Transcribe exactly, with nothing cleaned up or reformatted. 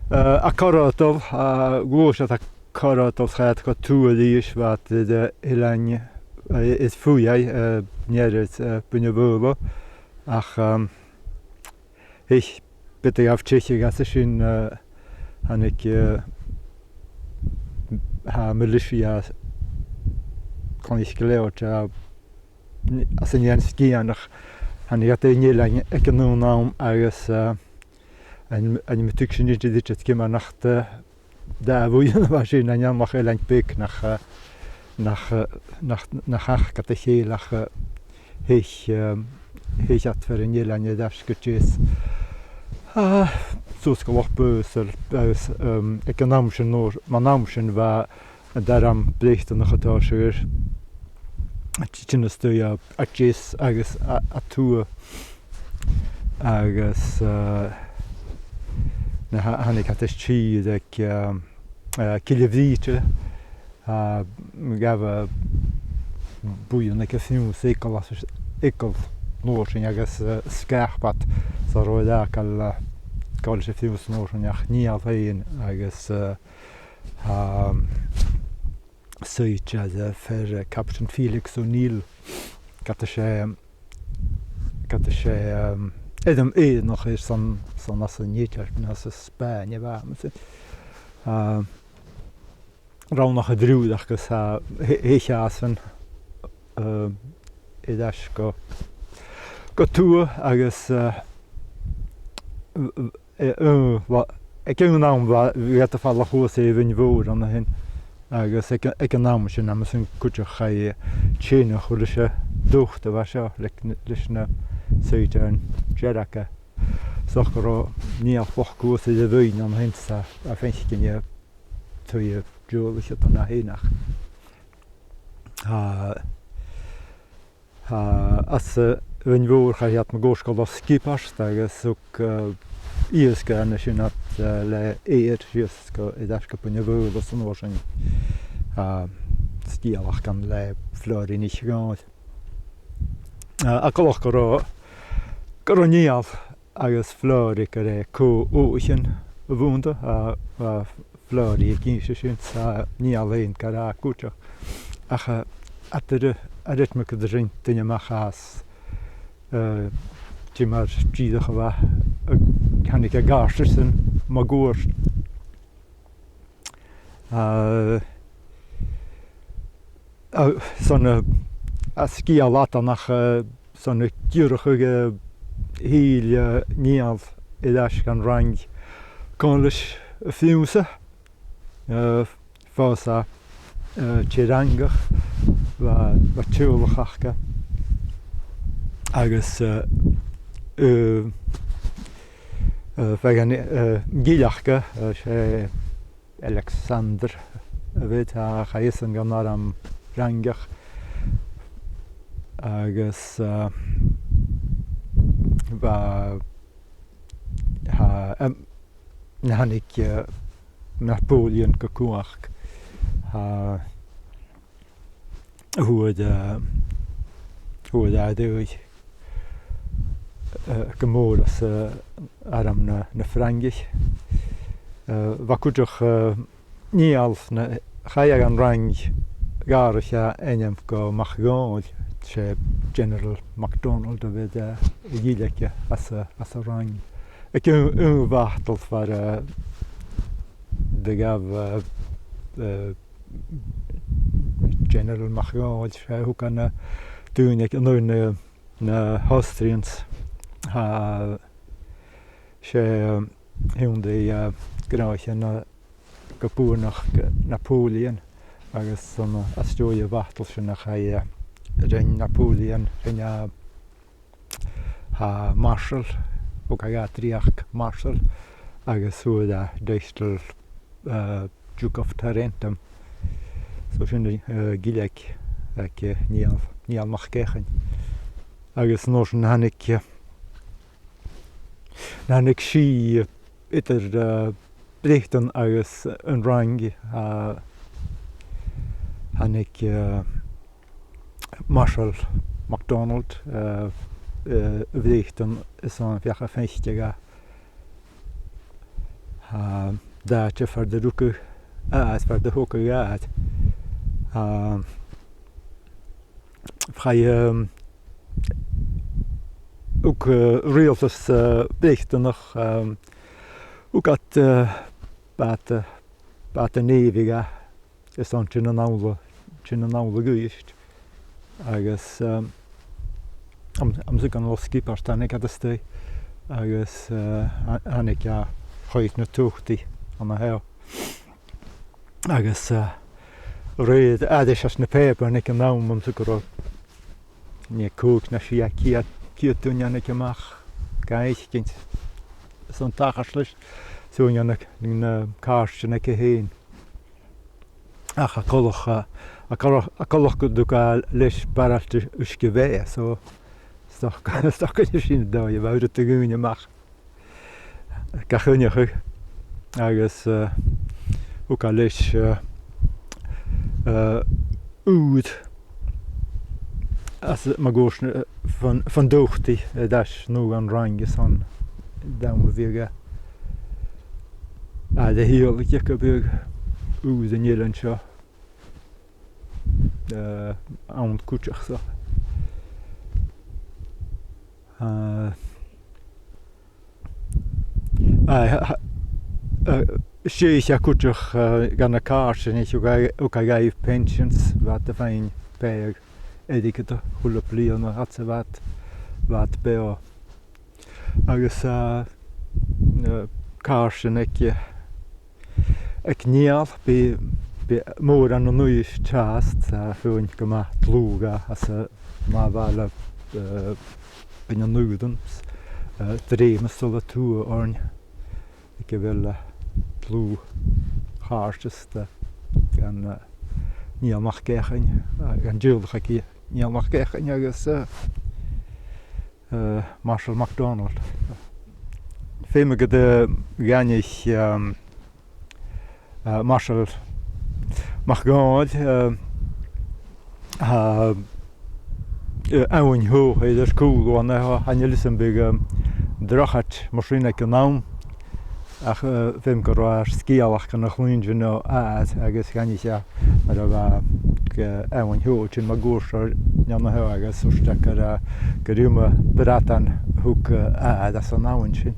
Eh, a' còrdadh, eh, gluaiseacht a' còrdadh, chaidh iad gu tuath a-rithist, bha iad, eh, Eilean, eh, is Fuaigh, eh, near, eh, Beinn na Faoghla. Ach, ehm, theich, bidh iad a' teicheadh às a sin, eh, thàinig, eh, tha militia às, Clann 'ic Leòid, eh, às an Eilean Sgitheanach, thàinig iad dhan eilean aig an aon àm agus, eh, an, an tuig sinn idir, idir ciamar nach do, dà bhuidheann a bha sin, an e ach eilean beag nach, eh, nach, eh, nach, nach fhaca iad a chèile ach, eh, theich, eh, theich iad far an eilein air ais gu deas. Ah, suas gu Loch Baghasdail, agus, ehm, aig an àm sin, an àm sin bha an t-arm Breatannach a' tòiseachadh a' ti-, tighinn a-staigh à, à deas agus à, à tuath. Agus, eh, na tha-, thàinig iad a-staigh aig, eh, eh, Cille Bhrìghde, eh, ghabh, eh, buidheann aig a' phiuthas eagal às, eagal an uair sin agus, eh, sgath iad, 's cha robh e dà ghal, eh, gabhail leis a' phiuthas an uair sin ach Niall fhèin agus, eh, tha, suidhe air, eh, fear, eh, Captain Felix O'Neill, ged a tha e, ged a tha e, ehm, air am faighneachd airson, son às an Eadar, no às an Spàinn a bha e, mas e. Ehm, rannach a' bhriuthair agus tha, the-, theich e às an, ehm, air ais gu, gu tuath agus, eh, eh, eh, bha, aig an àm bha, bha iad a' falbh shuas air a' Bheinn Mhòr an sin, agus aig, aig an àm sin, amas an cuideachd, chaidh teine a chur leis an dotair a bha seo, le, leis na saighdearan dearga. 'S dòcha gun robh Niall fliuch shuas air a' bheinn an sin 's a, a' faicinn e taobh dealbhaiche dhan a h-aonach. Tha, tha, às, eh, a' Bheinn Mhòr chaidh iad mun cuairt gu Loch Sgiobairt agus thug, eh, iasgairean an sin iad, eh, le èadhar sìos gu, air ais gu Beinn na Faoghla san uair sin. Tha sgeulachdan le Flòraidh NicDhòmhnaill. Eh, a' coltach gun robh, gun robh Niall agus Flòraidh gu lèir co-oghaichean a' bhuntàta, a, a, Flòraidh ag innse sin 's a Niall fhèin gu robh cuideachd. Ach, eh, eadar, eadar mar a bha sinn a' tighinn a-mach às, eh, dè mar dìreach a bha, eh, thàinig a' ghàirdeasan mun cuairt. Eh, eh, son, eh, a' sgeul a th' ann ach, eh, son a' dìreadh, eh, thill, eh, Niall air ais dhan Fhraing còmhla ris a' phiuthas, eh, phòs e, eh, tè Fhrangach, bha, bha teaghlach aca. Agus, eh, eh, eh, feadhainn, eh, gille aca, eh, 's e Alexander a bh' air, a chaidh esan dhan arm Fhrangach. Agus, eh, bha, tha, em, nuair a thàinig, eh, Napoleon gu cumhachd, tha, fhuair, eh, fhuair e dòigh, eh, gu mòr às, eh, arm na, na Frangaich. Eh, bha cuideachd, eh, Niall na, chaidh e dhan Fhraing dh'atharraich e ainm gu MacDhòmhnaill, 's e General MacDonald a bh' air, eh, a' ghille aige às a, às an Fhraing. Aig aon, aon bhatal far, eh, do ghabh, eh, eh, General MacDhòmhnaill, 's e thug e na daoine aig an uair na, na h-Austrians. Tha, 's e, eh, aon de, eh, gnothaichean na, gu buannachd Napoleon, agus 's ann, eh, às dèidh a' bhatail sin a chaidh, eh, rinn Napoleon, rinn e, tha, Marshal, thug e dha dreuchd Marshal, agus fhuair e an tiotal, eh, Duke of Tarentum. So sin, eh, gille aig, aig, eh, Niall, Niall MacEachainn. Agus an uair sin thàinig, eh, thàinig sìth eadar, eh, Breatainn agus an Fhraing, eh, thàinig, eh, Marshal MacDonald, eh, eh, a Bhreatainn is ann feuch am faiceadh e, An t-àite far an do rugadh iad, far an do thogadh iad. Chaidh, um, thug, uh, riaghaltas, uh, Breatannach, um, thug iad, uh, bàta, bàta-nèibhidh dha, is ann tighinn a-nall, tighinn a-nall a dh'Uibhist. Agus, um, am, am sin gun robh sgiobair, thàinig iad a-staigh. Agus, uh, tha-, thàinig e a choimhead na tobhtaidh an seo. Agus, uh, rud a bha air na pàipearan aig an àm, am sin gun robh nì còig no sia ceud, ceud duine a' tighinn a-mach ga fhaicinn. Is an tachairt leis, 's e aon de na, na càirdean aige fhèin. Ach a' coltach, uh, a' coltach, a' coltach gun tug e leis barailt uisge-bheatha, so 's dòcha, 's dòcha gur e sin an dòigh a bha iad a' tighinn a-mach ga choinneachadh. Agus, uh, thug e leis, uh, uh, ùir às, ma dh'fhaodte, uh, fon, fon tobhtaidh, uh, air ais a-null dhan Fhraing, is ann an t-àm a bhiodh e, uh, air a thiodhlaiceadh gum biodh ùir an eilein seo, uh, ann cuideachd, so. Uh, Aidh, tha, tha, uh, 's e, 's e cuideachd, uh, dha na càirdean, thug e, thug e dhaibh pensions, bha iad a' faighinn pàigheadh airgid a h-uile bliadhna, fhad 's a bha iad, bha iad beò. Agus, uh, uh, càirdean aig, uh, aig Niall, bidh, bidh mòran an Uibhist fhathast, uh, a' faighinn gu math dlùth dha, às a, ma bha e, uh, gun an ùirean, uh, druim a' dol a tuath oirnn. Aig a bheil, uh, dlùth-chàirdeas de, dhan, uh, Niall MacEachainn, uh, dhan teaghlach aig Niall MacEachainn agus, uh, uh, Marshall MacDonald. Feumaidh gun do dh'aithnich, um, uh, Marshall MacDhòmhnaill, uh, uh, uh, abhainn Shothair air cùl an, uh, chan eil fhios am biodh, um, drochaid mar sin aig an àm. Ach, uh, feumaidh gun robh e air sgeulachdan a chluinntinn o athair, agus dh'aithnich e mar a bha, uh, abhainn Shothair sin mun cuairt air an seo, agus thuirt e gur, uh, gur iomadh bradan a thug, uh, athair às an abhainn sin.